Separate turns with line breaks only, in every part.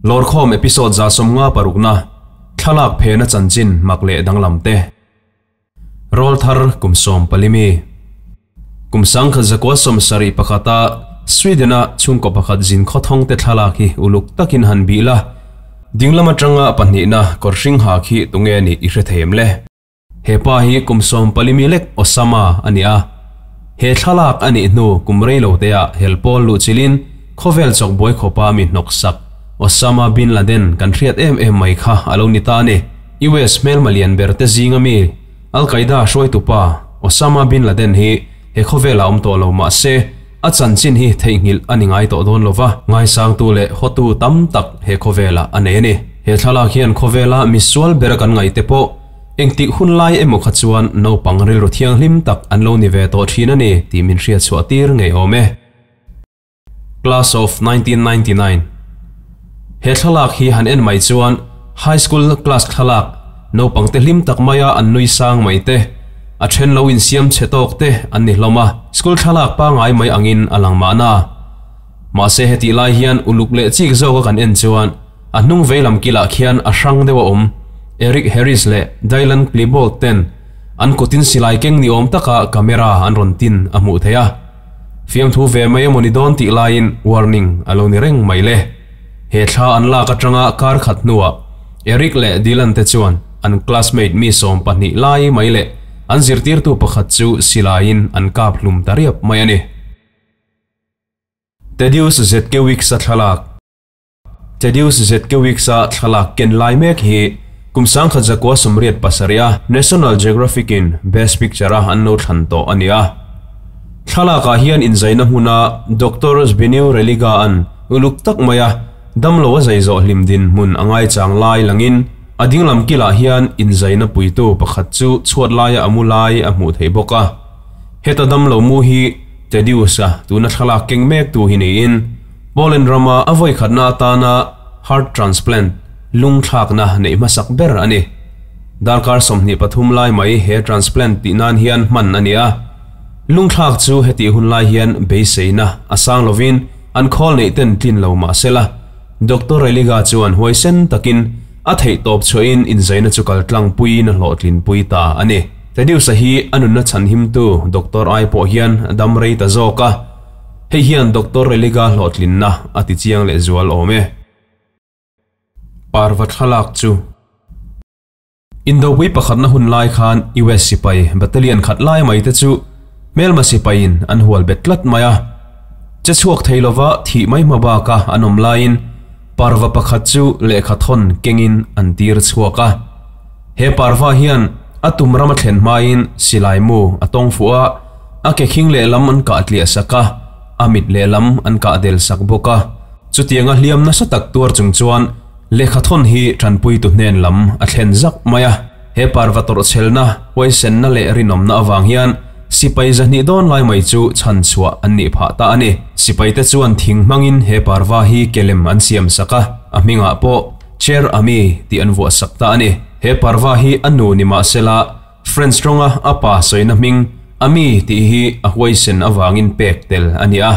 Lawrkhawm episode 56 na thlalak phena chanchin mak leh danglam te. Rawlthar kum 14 mi. Kum 1971 a Sweden a chhungkaw pakhat zin khawthawng te thlalak hi uluk takin han bih la. Dinglam atanga pahnihna kawr hring ha khi tunge ni i hre them le. He pa hi kum 14 mi lek Osama a ni a. He thlalak a nih hnu kum rei lo te ah helpawl luh chilin khawvel chawk buai khawpa mi hnawk sak Osama bin Laden kan hriat em em mai kha a lo ni ta a ni. US hmelma lian ber te zinga mi Al Qaeda hruaitupa Osama bin Laden hi he khawvelah awm tawh lo mah se a chanchin hi theihnghilh a ni ngai tawh dawn lo va, ngaisangtu leh hawtu tam tak he khawvelah a nei a ni. He thlalak hian khawvela misual bera kan ngaihte pawh engtik hun lai emaw kha chuan naupang rilru thianghlim tak an lo ni ve tawh thin a ni tih min hriatchhuah tir ngei awm e. Class of 1999 He thlalak hi han en mai chuan High School class thlalak naupang te hlim tak maia an nui sang mai te, a then lo insiam chhe tawk te an ni hlawm a, school thlalak pangai mai angin a lang mahna. Mahse hetih lai hian uluk leh chik zawka kan en chuan a hnung veilam kilah khian a hrang deuh a awm. Eric Harris leh Dylan Klebold ten an kutin silai keng ni awm taka camera an rawn tin a hmuh theih a. Fiamthu ve mai emaw ni dawn tih laiin warning a lo ni reng mai le. He thla an lak atanga kar khat hnuah Eric leh Dylan te chuan an classmate mi 12 lai mai leh an zirtirtu pakhat chu silaiin an kap hlum ta riap mai a ni. Tadeusz Zetkiewicz-a thlalak. Tadeusz Zetkiewicz-a thlalak ken lai mek hi kum 1987 a National Geographic-in Best Picture-a an lo thlan tawh a ni a. Thlalakah hian inzaina hmuna Doctor Zbigniew Religa-a'n uluk tak maia damlo a zai zawh hlim dinhmun a ngaichang lai langin a dinglam kilah hian inzaina puitu pakhat chu chhuat laia a mu lai a hmuh theih bawk a. Heta damlo mu hi Tadeusz-a tuna thlalak keng mek tu hi niin Poland rama a vawi khatna atana heart transplant, lung thlakna neih hmasak ber a ni. Darkar 23 lai mai he transplant tih nan hian hman a ni a. Lung thlak chu hetih hun lai hian beiseina a sang lovin an khawl neih ten tlin lo mah sela, Doctor Religa chuan huaisen takin a theih tawp chhuahin inzaina chu kal tlang puiin a hlawhtlin pui ta a ni. Tadeusz-a hi a nunna chhanhimtu Doctor ai pawh hian a dam rei ta zawk a. Hei hian Doctor Religa hlawhtlinna a ti chiang leh zual awm e. Parva thlalak chu. Indopui pakhatna hun lai khan US sipai battalion khat lai mai te chu hmelma sipaiin an hual bet tlat mai a. Che chhuak thei lova thih mai hma baka an awm laiin parva pakhat chu lehkha thawn kengin an tir chhuak a. He parva hian a tum ram a thlen hmain silai mu a tawng fuh a, a ke khing lehlam an kah tliah sak a, a mit lehlam an kah del sak bawk a. Chutianga hliam nasa tak tuar chung chuan lehkha thawn hi tanpuitu hnen lam a thlen zak mai a. He parva tawrhchhelna, huaisenna leh rinawmna avang hian sipai zahnih dawn lai mai chu chhan chhuah an nih phah ta a ni. Sipaite chuan thing hmangin he parva hi kelem an siam sak a, a hmingah pawh Cher Ami tih an vuah sak ta a ni. He parva hi a nu ni mah sela French tawnga a pa sawina hming Ami tih hi a huaisen avangin pek tel a ni a,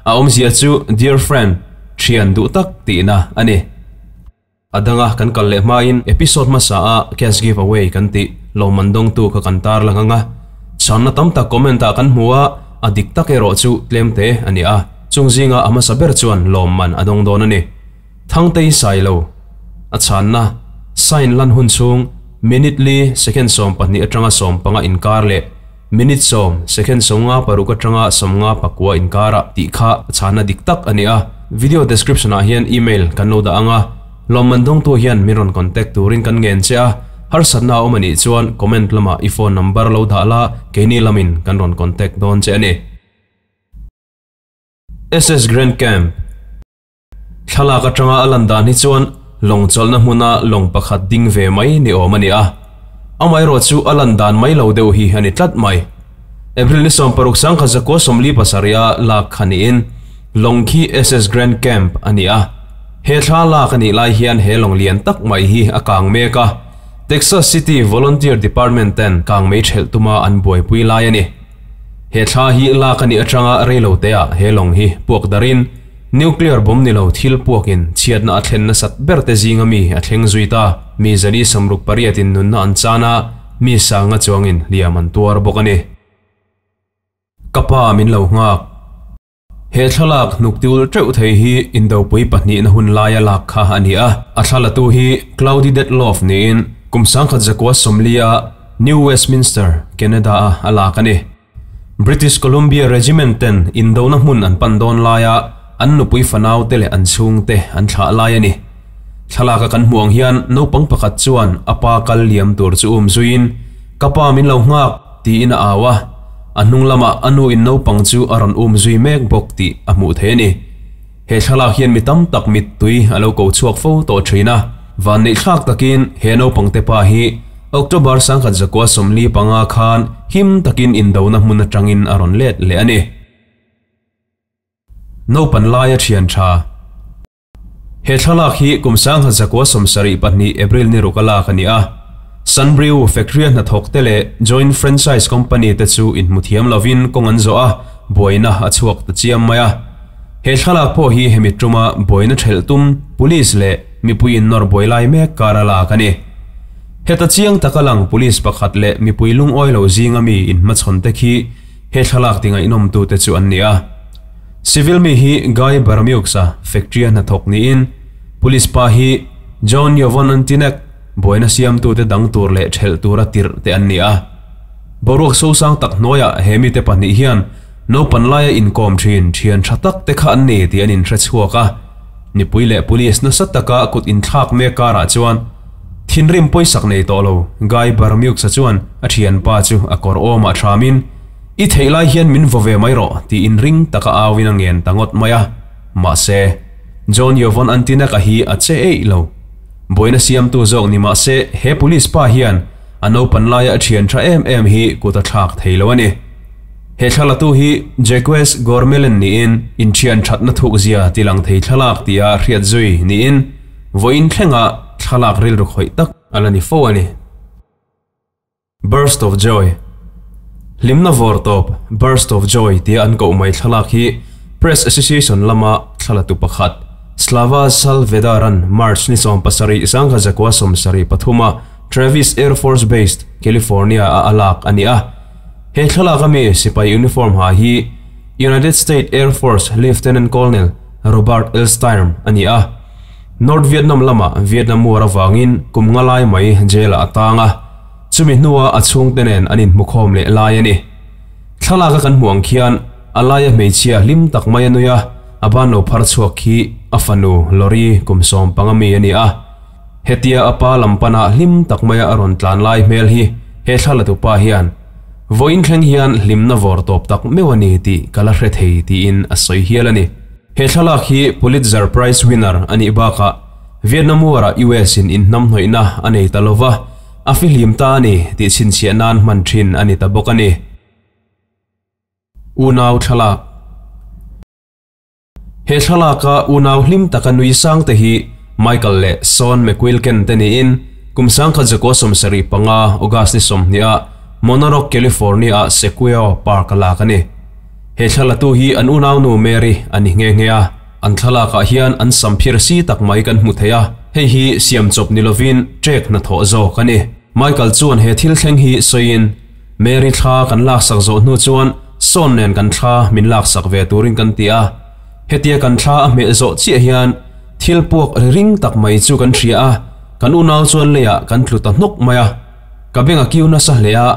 a awmzia chu Dear friend, thian duh tak tihna a ni. A danga kan kal leh hmain episode hmasa a cash give away kan tih lawmman dawngtu kha kan tar lang ang a, chhanna tam tak comment ah kan hmu a, a dik tak erawh chu tlem te a ni a, chung zinga a hmasa ber chuan lawmman a dawng dawn a ni. Thangtei Sailo, a chhanna, sign lan hun chhung minute li second 12 atanga 15 inkar leh minute 10 second 56 atanga 59 inkarah tih kha a chhanna dik tak a ni a. Video description ah hian email kan lo dah ang a, lawmman dawngtu hian min rawn contact turin kan ngen che a, harsatna a awm a nih chuan comment lamah i phone number lo dah la, keini lamin kan rawn contact dawn che a ni. SS Grand Camp. Thlalak atanga a lan dan hi chuan lawng chawlhna hmuna lawng pakhat ding ve mai ni awm a ni a. Amaherawh chu a lan dan mai lo deuh hi a ni tlat mai. April ni 16 1947 a lak kha niin lawng khi SS Grand Camp a ni a. He thla lak a nih lai hian he lawng lian tak mai hi a kang mek a. Texas City Volunteer Department ten kang mei thelh tuma an buaipui lai a ni. He thla hi lak a nih atanga rei lo te ah he lawng hi puak darin Nuclear bomb ni lo thil puakin chhiatna a thlen nasat ber te zinga mi a thleng zui ta. Mi 168 in nunna an chan a, mi sanga chuangin hliam an tuar bawk a ni. Ka pa min lo nghak. He thlalak hnuk tiul teuh thei hi Indopui pahnihna hun laia lak kha a ni a. A thlalatu hi Claudi Detloff niin kum 1940 a New Westminster, Canada-a a lak a ni. British Columbia Regiment ten indona hmun an pan dawn laia an nupui fanaute leh an chhungte an thlah lai a ni. Thlalaka kan hmuh ang hian naupang pakhat chuan a pa kal liam tur chu um zuiin, Ka pa min lo nghak, tiin a au a. A hnung lamah a nu in naupang chu a rawn um zui mek bawk tih a hmuh theih a ni. He thlalak hian mi tam tak mittui a lo ko chhuak fo tawh thin a. Vanneihthlak takin he naupang te pa hi October 1945 khan him takin indona hmun atangin a rawn let leh a ni. Naupan laia thian tha. He thlalak hi kum 1972 April ni ruk a lak a ni a. Sunbrew factory-a hnathawk te leh Joint Franchise Company te chu inhmu thiam lovin kawng an zawh a, buaina a chhuak ta chiam mai a. He thlalak pawh hi hemi tuma buaina thelh tum Police leh mipui innawr buai lai mek kar a lak a ni. Heta chiang taka lang Police pakhat leh mipui lungawi lo zinga mi inhmachhawn te khi he thlalak ti ngaihnawmtute chu an ni a. Civil mi hi Guy Baramiux-a factory-a hnathawk niin Police pa hi John Yovon Antinek buaina siamtute dang tur leh thelh tura tirh te an ni a. Boruak sosang tak hnuaiah he mite pahnih hian naupan laia inkawm thin thian tha tak te kha an ni tih an inhre chhuak a. Mipui leh Police nasa taka kut inthlak mek karah chuan thinrim pawisak nei tawh lo Guy Baramiux-a chuan a thianpa chu a kawr awmah hramin, I theih lai hian min vaw ve mai rawh, tiin ring taka auin a ngen ta ngawt mai a. Mahse, John Yovon Antinak-a hi a che eih lo. Buaina siamtu zawk ni mah se, he police pa hian a naupan laia a thian tha em em hi kut a thlak thei lo a ni. He thlalatu hi Jacques Gourmelen niin inthian thatna thukzia tilang thei thlalak tia hriat zui niin vawiin thlenga thlalak rilru khawih tak a la ni fo a ni. Burst of Joy, Hlimna vawr tawp, Burst of Joy tia an koh mai thlalak hi Press Association lama thlalatu pakhat, Slava Salvedaran March ni 17 1973 a Travis Air Force Base, California a a lak a ni a. He thlalak ami sipai uniform ha hi United States Air Force Lieutenant Colonel Robert L. Stirm a ni a. North Vietnam lama Vietnam War avangin kum nga lai mai jail-ah a tang a, chumi hnua a chhungte nen an inhmukhawm leh lai a ni. Thlalaka kan hmuh ang khian a laia hmeichhia hlim tak mai a nui a, a ban lo phar chhuak khi a fanu Lori kum 15 mi a ni a. Hetia a pa lam pana hlim tak maia a rawn tlan lai hmel hi he thlalatu pa hian vawiin thleng hian hlimna vawr tawp tak meuh a ni tih ka la hre thei tiin a sawi hial a ni. He thlalak hi Pulitzer Prize winner a nih bakah Vietnam War-ah US in inhnamhnawihna a nei ta lova, a fihlim ta a ni tih chhinchhiah nan hman thin a ni ta bawk a ni. Unau thlalak. He thlalaka unau hlim taka nui sang te hi Michael leh Sean McQuilken te niin kum 1975 August ni 20 ah Monorock, California-ah Sequoia Park a lak a ni. He thlalatu hi an unaunu Mary a ni nghe nghe a, an thlalakah hian an sam phir si tak mai kan hmu thei a, hei hi siam chawp ni lovin trek hnathawh zawk a ni. Michael chuan he thil thleng hi sawiin, Mary thla kan laksak zawh hnu chuan Sean nen kan thla min laksak ve turin kan ti a, hetia kan thla a hmeh zawh chiah hian thil puak ri ring tak mai chu kan hria a, kan unau chuan leiah kan tlu ta hnawk mai a, ka beng a kiu nasa hle a.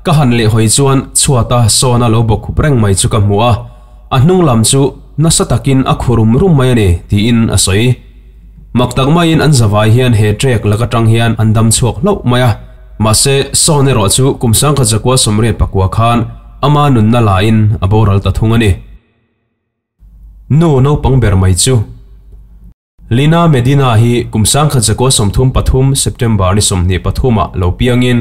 Ka han leh hawi chuan chhuata sawn a lo bawk khup reng mai chu ka hmu a, a hnung lam chu nasa takin a khu rum rum mai a ni, tiin a sawi. Mak tak maiin an zavai hian he trek lak atang hian an dam chhuak hlauh mai a, mahse sawn erawh chu kum 1989 khan ama nunna lain a boral ta thung a ni. Nu naupang ber mai chu. Lina Medina hi kum 1933 September ni 23 ah lo piangin,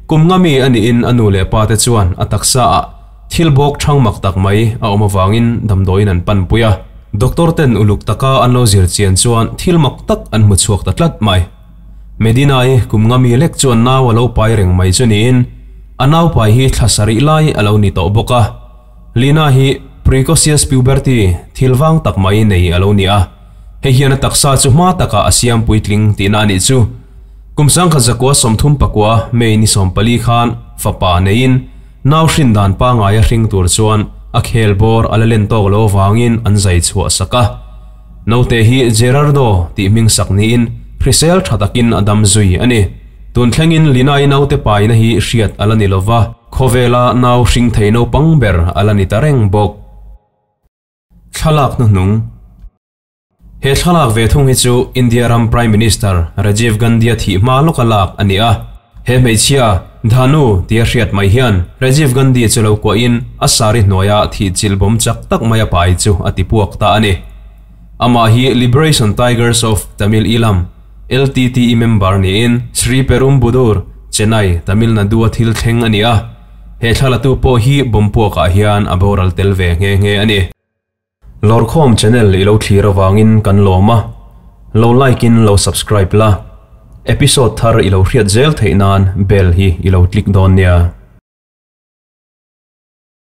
kum nga mi a niin a nu leh pa te chuan a taksa ah thil bawk thang mak tak mai a awm avangin damdawiin an panpui a. Doctor ten uluk taka an lo zir chian chuan thil mak tak an hmu chhuak ta tlat mai. Medina i kum nga mi lek chuan nau a lo pai reng mai chu niin, a nau pai hi thla sarih lai a lo ni tawh bawk a. Lina hi. Precocious puberty thil vang tak mai nei a lo ni a, hei hian a taksa chu hma takah a siam puitling tihna a nih chu. Kum 1939 May ni 14 khan fapa neiin nau hrin dan pangaia hring tur chuan a khel bawr a la len tawk lo avangin an zai chhuah sak a. Naute hi Gerardo tih hming sak niin hrisel tha takin a dam zui a ni. Tun thlengin Lina-i naute paina hi hriat a la ni lova, khawvela nau hring thei naupang ber a la ni ta reng bawk. Thlalak hnuhnung. He thlalak ve thung hi chu India ram Prime Minister Rajiv Gandhi-a thih hma lawka lak a ni a. He hmeichhia, Dhanu tia hriat mai hian Rajiv Gandhi chu lo kuahin a sari hnuaia thih chilh bawm chak tak mai a pai chu a ti puak ta a ni. Amah hi Liberation Tigers of Tamil Eelam, LTTE member niin Sri Perumbudur, Chennai, Tamil Nadu-a thil thleng a ni a. He thlalatu pawh hi bawm puakah hian a boral tel ve nghe nghe a ni. Lawrkhawm channel i lo thlir avangin kan lawm a, lo like in lo subscribe la, episode thar i lo hriat zel theih nan bell hi i lo click dawn nia.